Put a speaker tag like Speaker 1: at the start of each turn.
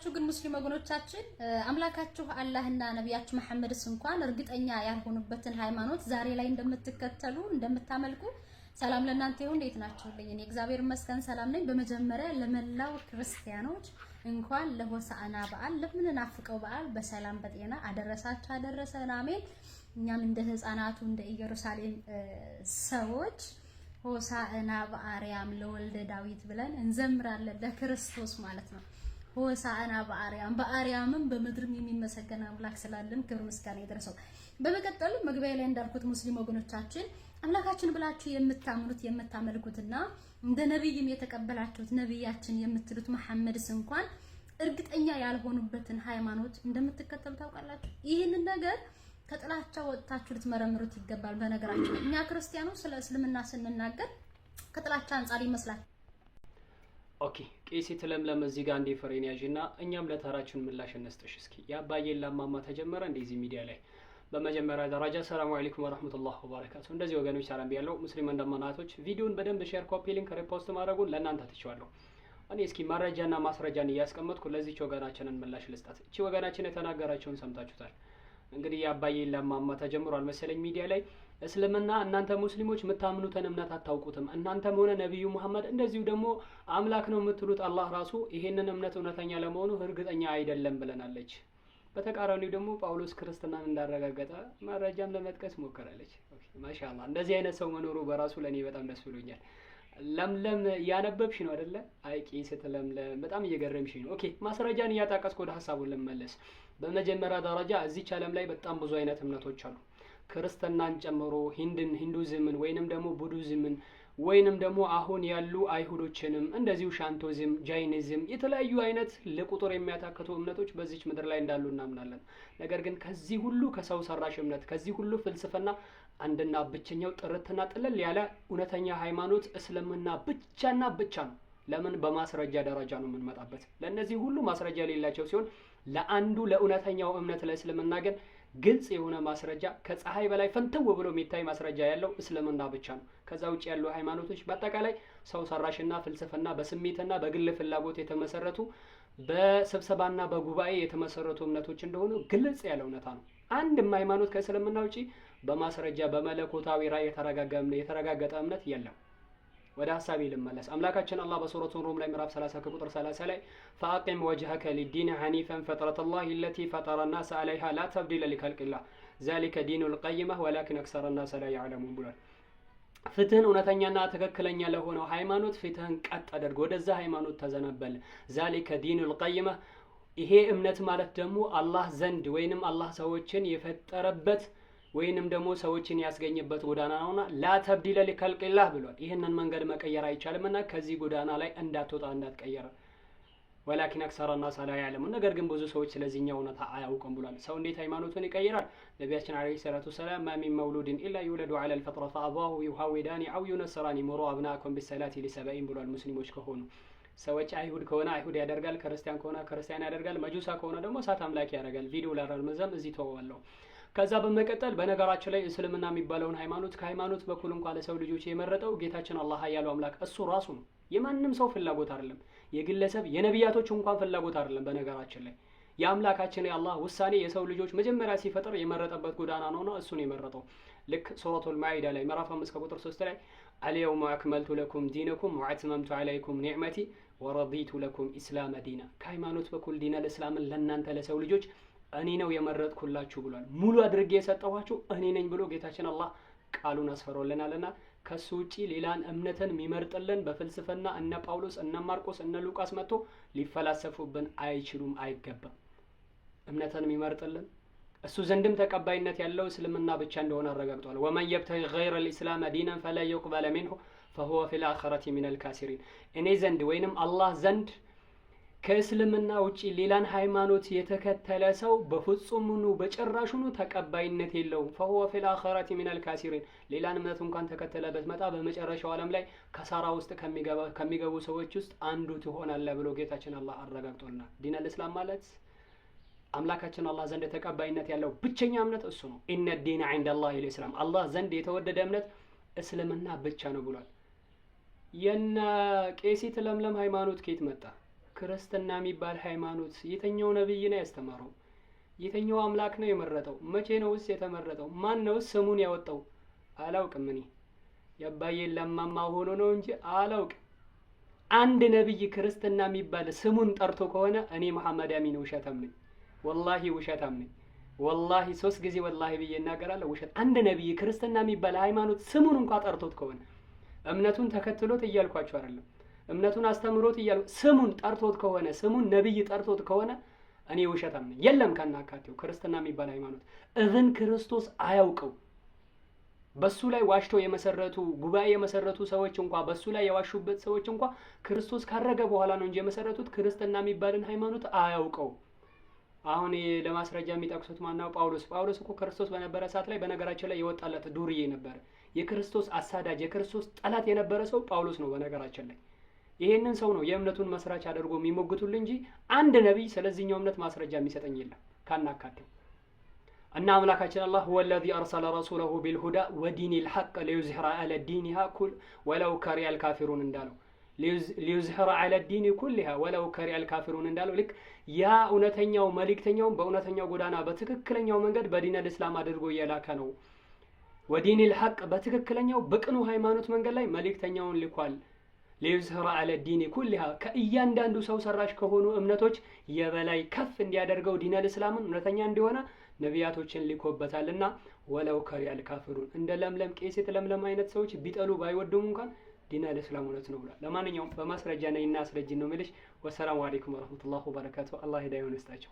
Speaker 1: ግን ሙስሊም ወገኖቻችን፣ አምላካችሁ አላህና ነቢያችሁ መሐመድስ እንኳን እርግጠኛ ያልሆኑበትን ሃይማኖት ዛሬ ላይ እንደምትከተሉ፣ እንደምታመልኩ። ሰላም ለእናንተ ይሁን። እንዴት ናችሁልኝ? እኔ እግዚአብሔር ይመስገን ሰላም ነኝ። በመጀመሪያ ለመላው ክርስቲያኖች እንኳን ለሆሳዕና በዓል፣ ለምንናፍቀው በዓል በሰላም በጤና አደረሳችሁ አደረሰን። አሜን። እኛም እንደ ሕፃናቱ፣ እንደ ኢየሩሳሌም ሰዎች ሆሳዕና በአርያም ለወልደ ዳዊት ብለን እንዘምራለን፣ ለክርስቶስ ማለት ነው። ሆሳዕና በአርያም፣ በአርያምም በምድርም የሚመሰገን አምላክ ስላለን ክብር ምስጋና ይድረሰው። በመቀጠል መግቢያ ላይ እንዳልኩት ሙስሊም ወገኖቻችን፣ አምላካችን ብላችሁ የምታምኑት፣ የምታመልኩትና እንደ ነብይም የተቀበላችሁት፣ ነብያችን የምትሉት መሐመድስ እንኳን እርግጠኛ ያልሆኑበትን ሃይማኖት እንደምትከተሉ ታውቃላችሁ። ይህንን ነገር ከጥላቻ ወጥታችሁ ልትመረምሩት ይገባል። በነገራችን እኛ ክርስቲያኖች ስለ እስልምና ስንናገር ከጥላቻ አንጻር ይመስላል።
Speaker 2: Okay፣ ቄሲት ለምለም፣ እዚህ ጋር እንዴ ፍሬን ያዥና እኛም ለተራችን ምላሽ እንስጥሽ። እስኪ የአባዬን ላማማ ተጀመረ እንደዚህ ሚዲያ ላይ። በመጀመሪያ ደረጃ ሰላሙ አለይኩም ወረህመቱላህ ወበረካቱ። እንደዚህ ወገኖች ሰላም ብያለሁ። ሙስሊም ወንድምና እህቶች፣ ቪዲዮን በደንብ share፣ copy link፣ repost ማድረጉን ለእናንተ ትቼዋለሁ። እኔ እስኪ መረጃና ማስረጃን እያስቀመጥኩ ለዚች ወገናችንን ምላሽ ልስጣት። እቺ ወገናችን የተናገራቸውን ሰምታችሁታል። እንግዲህ የአባዬን ላማማ ተጀምሯል መሰለኝ ሚዲያ ላይ። እስልምና እናንተ ሙስሊሞች የምታምኑትን እምነት አታውቁትም። እናንተም ሆነ ነቢዩ መሐመድ፣ እንደዚሁ ደግሞ አምላክ ነው የምትሉት አላህ ራሱ ይሄንን እምነት እውነተኛ ለመሆኑ እርግጠኛ አይደለም ብለናለች። በተቃራኒው ደግሞ ጳውሎስ ክርስትናን እንዳረጋገጠ መረጃም ለመጥቀስ ሞከራለች። ማሻአላህ፣ እንደዚህ አይነት ሰው መኖሩ በራሱ ለእኔ በጣም ደስ ብሎኛል። ለምለም እያነበብሽ ነው አይደለ? አይ ቄስት ለምለም፣ በጣም እየገረምሽ ነው። Okay፣ ማስረጃን እያጣቀስኩ ወደ ሀሳቡን ልመለስ። በመጀመሪያ ደረጃ እዚች ዓለም ላይ በጣም ብዙ አይነት እምነቶች አሉ። ክርስትናን ጨምሮ ሂንድን፣ ሂንዱዝምን ወይንም ደግሞ ቡዲዝምን ወይንም ደግሞ አሁን ያሉ አይሁዶችንም እንደዚሁ ሻንቶዝም፣ ጃይኒዝም፣ የተለያዩ አይነት ለቁጥር የሚያታክቱ እምነቶች በዚች ምድር ላይ እንዳሉ እናምናለን። ነገር ግን ከዚህ ሁሉ ከሰው ሰራሽ እምነት፣ ከዚህ ሁሉ ፍልስፍና አንድና ብቸኛው ጥርትና ጥልል ያለ እውነተኛ ሃይማኖት እስልምና ብቻና ብቻ ነው። ለምን? በማስረጃ ደረጃ ነው የምንመጣበት። ለእነዚህ ሁሉ ማስረጃ የሌላቸው ሲሆን ለአንዱ ለእውነተኛው እምነት ለእስልምና ግን ግልጽ የሆነ ማስረጃ፣ ከፀሐይ በላይ ፍንትው ብሎ የሚታይ ማስረጃ ያለው እስልምና ብቻ ነው። ከዛ ውጭ ያሉ ሃይማኖቶች በአጠቃላይ ሰው ሰራሽና ፍልስፍና፣ በስሜትና በግል ፍላጎት የተመሰረቱ፣ በስብሰባና በጉባኤ የተመሰረቱ እምነቶች እንደሆኑ ግልጽ ያለ እውነታ ነው። አንድም ሃይማኖት ከእስልምና ውጪ በማስረጃ በመለኮታዊ ራእይ የተረጋገጠ እምነት የለም። ወደ ሀሳቤ ልመለስ። አምላካችን አላህ በሱረቱ ሩም ላይ ምዕራፍ 30 ከቁጥር 30 ላይ فأقم وجهك للدين حنيفا فطرة الله التي فطر الناس عليها لا تبديل لخلق الله ذلك الدين القيمة ولكن أكثر الناس لا يعلمون ብሏል። ፍትህን እውነተኛና ትክክለኛ ለሆነው ሃይማኖት ፊትህን ቀጥ አድርግ፣ ወደዛ ሃይማኖት ተዘነበል። ذلك الدين القيمة፣ ይሄ እምነት ማለት ደግሞ አላህ ዘንድ ወይንም አላህ ሰዎችን የፈጠረበት ወይንም ደግሞ ሰዎችን ያስገኘበት ጎዳና ነውና لا تبديل لخلق الله ብሏል። ይህንን መንገድ መቀየር አይቻልምና ከዚህ ጎዳና ላይ እንዳትወጣ፣ እንዳትቀየር። ولكن أكثر الناس لا يعلمون፣ ነገር ግን ብዙ ሰዎች ስለዚህኛው እውነታ አያውቁም ብሏል። ሰው እንዴት ሃይማኖቱን ይቀይራል? ነቢያችን عليه الصلاة والسلام ما من مولود إلا يولد على الفطرة فأبواه يهودانه أو ينصرانه مروا أبناءكم بالصلاة لسبع ብሏል። ሙስሊሞች ከሆኑ ሰዎች አይሁድ ከሆነ አይሁድ ያደርጋል፣ ክርስቲያን ከሆነ ክርስቲያን ያደርጋል፣ መጁሳ ከሆነ ደግሞ እሳት አምላኪ ያደርጋል። ቪዲዮ ላራዝም እዚህ ተወዋለሁ። ከዛ በመቀጠል በነገራችን ላይ እስልምና የሚባለውን ሃይማኖት ከሃይማኖት በኩል እንኳ ለሰው ልጆች የመረጠው ጌታችን አላህ ያለው አምላክ እሱ ራሱ ነው። የማንም ሰው ፍላጎት አይደለም። የግለሰብ፣ የነቢያቶች እንኳን ፍላጎት አይደለም። በነገራችን ላይ የአምላካችን የአላህ ውሳኔ፣ የሰው ልጆች መጀመሪያ ሲፈጥር የመረጠበት ጎዳና ነውና እሱን የመረጠው። ልክ ሱረቱል ማኢዳ ላይ ምዕራፍ 5 ከቁጥር 3 ላይ اليوم أكملت لكم دينكم وأتممت عليكم نعمتي ورضيت لكم الإسلام دينا፣ ከሃይማኖት በኩል ዲነል እስላምን ለእናንተ ለሰው ልጆች እኔ ነው የመረጥኩላችሁ ብሏል። ሙሉ አድርጌ የሰጠኋችሁ እኔ ነኝ ብሎ ጌታችን አላህ ቃሉን አስፈሮልናልና ከሱ ውጪ ሌላን እምነትን የሚመርጥልን በፍልስፍና እነ ጳውሎስ፣ እነ ማርቆስ፣ እነ ሉቃስ መጥቶ ሊፈላሰፉብን አይችሉም፣ አይገባም። እምነትን የሚመርጥልን እሱ ዘንድም ተቀባይነት ያለው እስልምና ብቻ እንደሆነ አረጋግጧል። ومن يبتغ غير الإسلام دينا فلن يقبل منه وهو في الآخرة من الخاسرين። እኔ ዘንድ ወይንም አላህ ዘንድ ከእስልምና ውጪ ሌላን ሃይማኖት የተከተለ ሰው በፍጹምኑ በጭራሹኑ ተቀባይነት የለውም። فهو في الآخرة من الخاسرين፣ ሌላን እምነት እንኳን ተከተለ ብትመጣ በመጨረሻው ዓለም ላይ ከሳራ ውስጥ ከሚገቡ ሰዎች ውስጥ አንዱ ትሆናለህ ብሎ ጌታችን አላህ አረጋግጦልናል። ዲነል እስላም ማለት አምላካችን አላህ ዘንድ ተቀባይነት ያለው ብቸኛ እምነት እሱ ነው። إن الدين عند الله الإسلام፣ አላህ ዘንድ የተወደደ እምነት እስልምና ብቻ ነው ብሏል። የነ ቄሲት ለምለም ሃይማኖት ከየት መጣ? ክርስትና የሚባል ሃይማኖት የትኛው ነብይ ነው ያስተማረው? የትኛው አምላክ ነው የመረጠው? መቼ ነውስ የተመረጠው? ማን ነውስ ስሙን ያወጣው? አላውቅም። እኔ የአባዬን ለማማ ሆኖ ነው እንጂ አላውቅም። አንድ ነብይ ክርስትና የሚባል ስሙን ጠርቶ ከሆነ እኔ መሐመድ አሚን ውሸታም ነኝ። ወላሂ ውሸታም ነኝ። ወላሂ 3 ጊዜ ወላሂ ብዬ እናገራለሁ። ውሸት። አንድ ነብይ ክርስትና የሚባል ሃይማኖት ስሙን እንኳ ጠርቶት ከሆነ እምነቱን ተከትሎት እያልኳቸው አይደለም፣ እምነቱን አስተምሮት እያልኩ ስሙን ጠርቶት ከሆነ ስሙን ነብይ ጠርቶት ከሆነ እኔ ውሸታም ነኝ። የለም ከናካቴው ክርስትና የሚባል ሃይማኖት እዝን ክርስቶስ አያውቀው። በሱ ላይ ዋሽተው የመሰረቱ ጉባኤ የመሰረቱ ሰዎች እንኳ በሱ ላይ የዋሹበት ሰዎች እንኳ ክርስቶስ ካረገ በኋላ ነው እንጂ የመሰረቱት ክርስትና የሚባልን ሃይማኖት አያውቀው። አሁን ለማስረጃ የሚጠቅሱት ማነው? ጳውሎስ። ጳውሎስ እኮ ክርስቶስ በነበረ ሰዓት ላይ በነገራችን ላይ የወጣለት ዱርዬ ነበረ። የክርስቶስ አሳዳጅ፣ የክርስቶስ ጠላት የነበረ ሰው ጳውሎስ ነው። በነገራችን ላይ ይሄንን ሰው ነው የእምነቱን መስራች አድርጎ የሚሞግቱል እንጂ አንድ ነቢይ ስለዚህኛው እምነት ማስረጃ የሚሰጠኝ የለም ካናካቴው። እና አምላካችን አላህ هو الذي أرسل رسوله بالهدى ودين الحق ليظهر على الدين كل ولو كره الكافرون እንዳለው ليظهر على الدين كلها ولو كره الكافرون እንዳለው ልክ ያ እውነተኛው መልእክተኛውን በእውነተኛው ጎዳና በትክክለኛው መንገድ በዲነል እስላም አድርጎ እየላከ ነው። ودين الحق በትክክለኛው በቅኑ ሃይማኖት መንገድ ላይ መልእክተኛውን ልኳል። ليظهر على الدين كلها ከእያንዳንዱ ሰው ሰራሽ ከሆኑ እምነቶች የበላይ ከፍ እንዲያደርገው ዲነል እስላምን እውነተኛ እንዲሆነ ነቢያቶችን ልኮበታልና ولو كره الكافرون እንደ ለምለም ቄሴት ለምለም አይነት ሰዎች ቢጠሉ ባይወዱም እንኳን ዲነል እስላም እውነት ነው ብሏል። ለማንኛውም በማስረጃ ነይና አስረጅን ነው የሚልሽ። والسلام عليكم ورحمة الله وبركاته። አላህ ሂዳያውን ይስጣቸው።